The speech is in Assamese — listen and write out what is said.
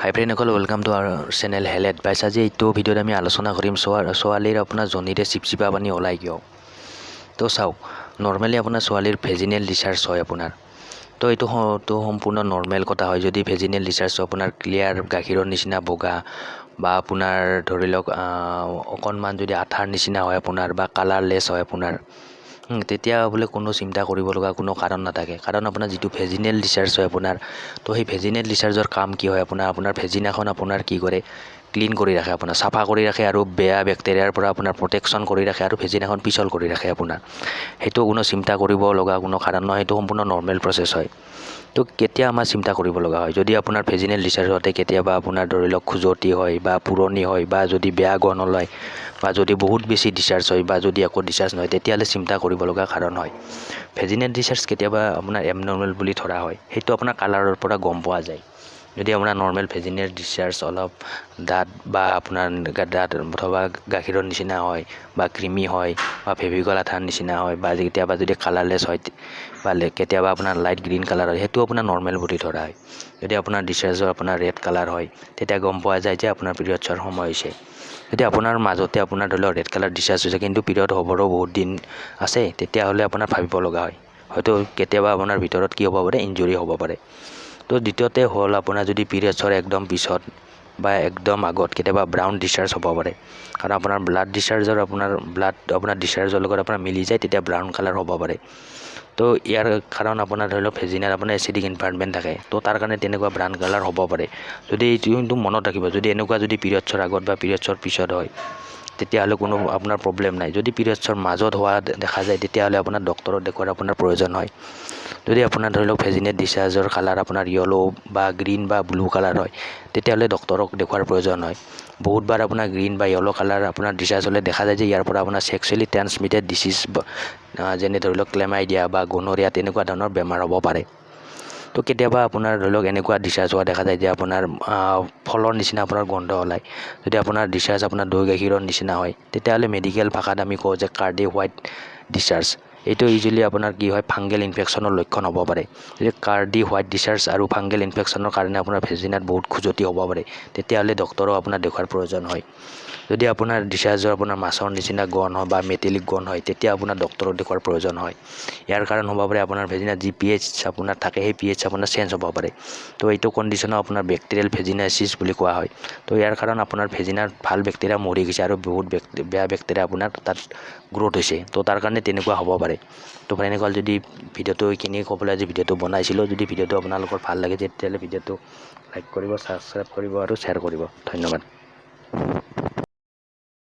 High ফ্ৰেণ্ডসকল, welcome to our channel Health Advice। আজি এইটো ভিডিঅ'ত আমি আলোচনা কৰিম ছোৱালীৰ আপোনাৰ যোনিৰে চিপচিপা পানী ওলায় কিয়? তো চাওক, নৰ্মেলি আপোনাৰ ছোৱালীৰ ভেজিনেল ডিচাৰ্জ হয় আপোনাৰ। তো এইটো সম্পূৰ্ণ নৰ্মেল কথা হয়। যদি ভেজিনেল ডিচাৰ্জটো আপোনাৰ ক্লিয়াৰ গাখীৰৰ নিচিনা বগা বা আপোনাৰ ধৰি লওক অকণমান যদি আঠাৰ নিচিনা হয় আপোনাৰ বা কালাৰলেছ হয় আপোনাৰ, তেতিয়া বোলে কোনো চিন্তা কৰিব লগা কোনো কাৰণ নাথাকে। কাৰণ আপোনাৰ যিটো ভেজিনেল ডিচাৰ্জ হয় আপোনাৰ, তো সেই ভেজিনেল ডিচাৰ্জৰ কাম কি হয় আপোনাৰ? আপোনাৰ ভেজিনাখন আপোনাৰ কি কৰে? ক্লিন কৰি ৰাখে আপোনাৰ, চাফা কৰি ৰাখে আৰু বেয়া বেক্টেৰিয়াৰ পৰা আপোনাৰ প্ৰটেকশ্যন কৰি ৰাখে আৰু ভেজিনাখন পিছল কৰি ৰাখে আপোনাৰ। সেইটো কোনো চিন্তা কৰিব লগা কোনো কাৰণ নহয়, সেইটো সম্পূৰ্ণ নৰ্মেল প্ৰচেছ হয়। তো কেতিয়া আমাৰ চিন্তা কৰিব লগা হয়? যদি আপোনাৰ ভেজিনেল ডিচাৰ্জ হওঁতে কেতিয়াবা আপোনাৰ ধৰি লওক খজুৱতি হয় বা পুৰণি হয় বা যদি বেয়া গোন্ধ ওলায় বা যদি বহুত বেছি ডিচাৰ্জ হয় বা যদি একো ডিচাৰ্জ নহয়, তেতিয়াহ'লে চিন্তা কৰিব লগা কাৰণ হয়। ভেজিনেল ডিচাৰ্জ কেতিয়াবা আপোনাৰ এবনৰ্মেল বুলি ধৰা হয়, সেইটো আপোনাৰ কালাৰৰ পৰা গম পোৱা যায়। যদি আপোনাৰ নৰ্মেল ভেজিনেল ডিচাৰ্জ অলপ ডাঠ বা আপোনাৰ ডাঠ অথবা গাখীৰৰ নিচিনা হয় বা ক্ৰিমি হয় বা ফেভিকল আঠাৰ নিচিনা হয় বা কেতিয়াবা যদি কালাৰলেছ হয় বা কেতিয়াবা আপোনাৰ লাইট গ্ৰীণ কালাৰ হয়, সেইটো আপোনাৰ নৰ্মেল বুলি ধৰা হয়। যদি আপোনাৰ ডিচাৰ্জৰ আপোনাৰ ৰেড কালাৰ হয়, তেতিয়া গম পোৱা যায় যে আপোনাৰ পিৰিয়ডছৰ সময় হৈছে। যদি আপোনাৰ মাজতে আপোনাৰ ধৰি লওক ৰেড কালাৰ ডিচাৰ্জ হৈছে, কিন্তু পিৰিয়ড হ'বৰো বহুত দিন আছে, তেতিয়াহ'লে আপোনাৰ ভাবিব লগা হয়, হয়তো কেতিয়াবা আপোনাৰ ভিতৰত কি হ'ব পাৰে, ইনজুৰি হ'ব পাৰে। তো দ্বিতীয়তে হ'ল আপোনাৰ যদি পিৰিয়ডছৰ একদম পিছত বা একদম আগত কেতিয়াবা ব্ৰাউন ডিচাৰ্জ হ'ব পাৰে। কাৰণ আপোনাৰ ব্লাড ডিচাৰ্জৰ আপোনাৰ ব্লাড আপোনাৰ ডিচাৰ্জৰ লগত আপোনাৰ মিলি যায়, তেতিয়া ব্ৰাউন কালাৰ হ'ব পাৰে। তো ইয়াৰ কাৰণ আপোনাৰ ধৰি লওক ভেজিনাৰ আপোনাৰ এচিডিক এনভাইৰনমেণ্ট থাকে, তো তাৰ কাৰণে তেনেকুৱা ব্ৰাউন কালাৰ হ'ব পাৰে। যদি এইটো কিন্তু মনত ৰাখিব, যদি এনেকুৱা যদি পিৰিয়ডছৰ আগত বা পিৰিয়ডছৰ পিছত হয়, তেতিয়াহ'লে কোনো আপোনাৰ প্ৰব্লেম নাই। যদি পিৰিয়ডছৰ মাজত হোৱা দেখা যায়, তেতিয়াহ'লে আপোনাৰ ডক্টৰক দেখুওৱাৰ আপোনাৰ প্ৰয়োজন হয়। যদি আপোনাৰ ধৰি লওক ভেজিনেল ডিচাৰ্জৰ কালাৰ আপোনাৰ য়েল্ল' বা গ্ৰীণ বা ব্লু কালাৰ হয়, তেতিয়াহ'লে ডক্টৰক দেখুওৱাৰ প্ৰয়োজন হয়। বহুতবাৰ আপোনাৰ গ্ৰীণ বা য়েল্ল' কালাৰ আপোনাৰ ডিচাৰ্জ হ'লে দেখা যায় যে ইয়াৰ পৰা আপোনাৰ ছেক্সুৱেলি ট্ৰেন্সমিটেড ডিচিজ, যেনে ধৰি লওক ক্লেমাইডিয়া বা গনৰিয়া, তেনেকুৱা ধৰণৰ বেমাৰ হ'ব পাৰে। তো কেতিয়াবা আপোনাৰ ধৰি লওক এনেকুৱা ডিচাৰ্জ হোৱা দেখা যায় যে আপোনাৰ ফলৰ নিচিনা আপোনাৰ গোন্ধ ওলায়। যদি আপোনাৰ ডিচাৰ্জ আপোনাৰ দৈ গাখীৰৰ নিচিনা হয়, তেতিয়াহ'লে মেডিকেল ভাষাত আমি কওঁ যে কাৰ্ডি হোৱাইট ডিচাৰ্জ। এইটো ইউজুৱেলি আপোনাৰ কি হয়, ফাংগেল ইনফেকশ্যনৰ লক্ষণ হ'ব পাৰে। যদি কাৰ্ডি হোৱাইট ডিচাৰ্জ আৰু ফাংগেল ইনফেকশ্যনৰ কাৰণে আপোনাৰ ভেজিনাত বহুত খজুৱতি হ'ব পাৰে, তেতিয়াহ'লে ডক্টৰক আপোনাৰ দেখুওৱাৰ প্ৰয়োজন হয়। যদি আপোনাৰ ডিচাৰ্জৰ আপোনাৰ মাছৰ নিচিনা গোন্ধ হয় বা মেটেলিক গোন্ধ হয়, তেতিয়া আপোনাৰ ডক্টৰক দেখুওৱাৰ প্ৰয়োজন হয়। ইয়াৰ কাৰণ হ'ব পাৰে আপোনাৰ ভেজিনাত যি পি এইচ আপোনাৰ থাকে, সেই পি এইচ আপোনাৰ চেঞ্জ হ'ব পাৰে। তো এইটো কণ্ডিশ্যনো আপোনাৰ বেক্টেৰিয়েল ভেজিনাইচিছ বুলি কোৱা হয়। তো ইয়াৰ কাৰণ আপোনাৰ ভেজিনাত ভাল বেক্টেৰিয়া মৰি গৈছে আৰু বহুত বেয়া বেক্টেৰিয়া আপোনাৰ তাত গ্ৰ'থ হৈছে, তো তাৰ কাৰণে তেনেকুৱা হ'ব পাৰে। তো এনেকুৱা যদি ভিডিঅ'টো এইখিনি ক'বলৈ আজি ভিডিঅ'টো বনাইছিলোঁ। যদি ভিডিঅ'টো আপোনালোকৰ ভাল লাগে, তেতিয়াহ'লে ভিডিঅ'টো লাইক কৰিব, ছাবস্ক্ৰাইব কৰিব আৰু শ্বেয়াৰ কৰিব। ধন্যবাদ।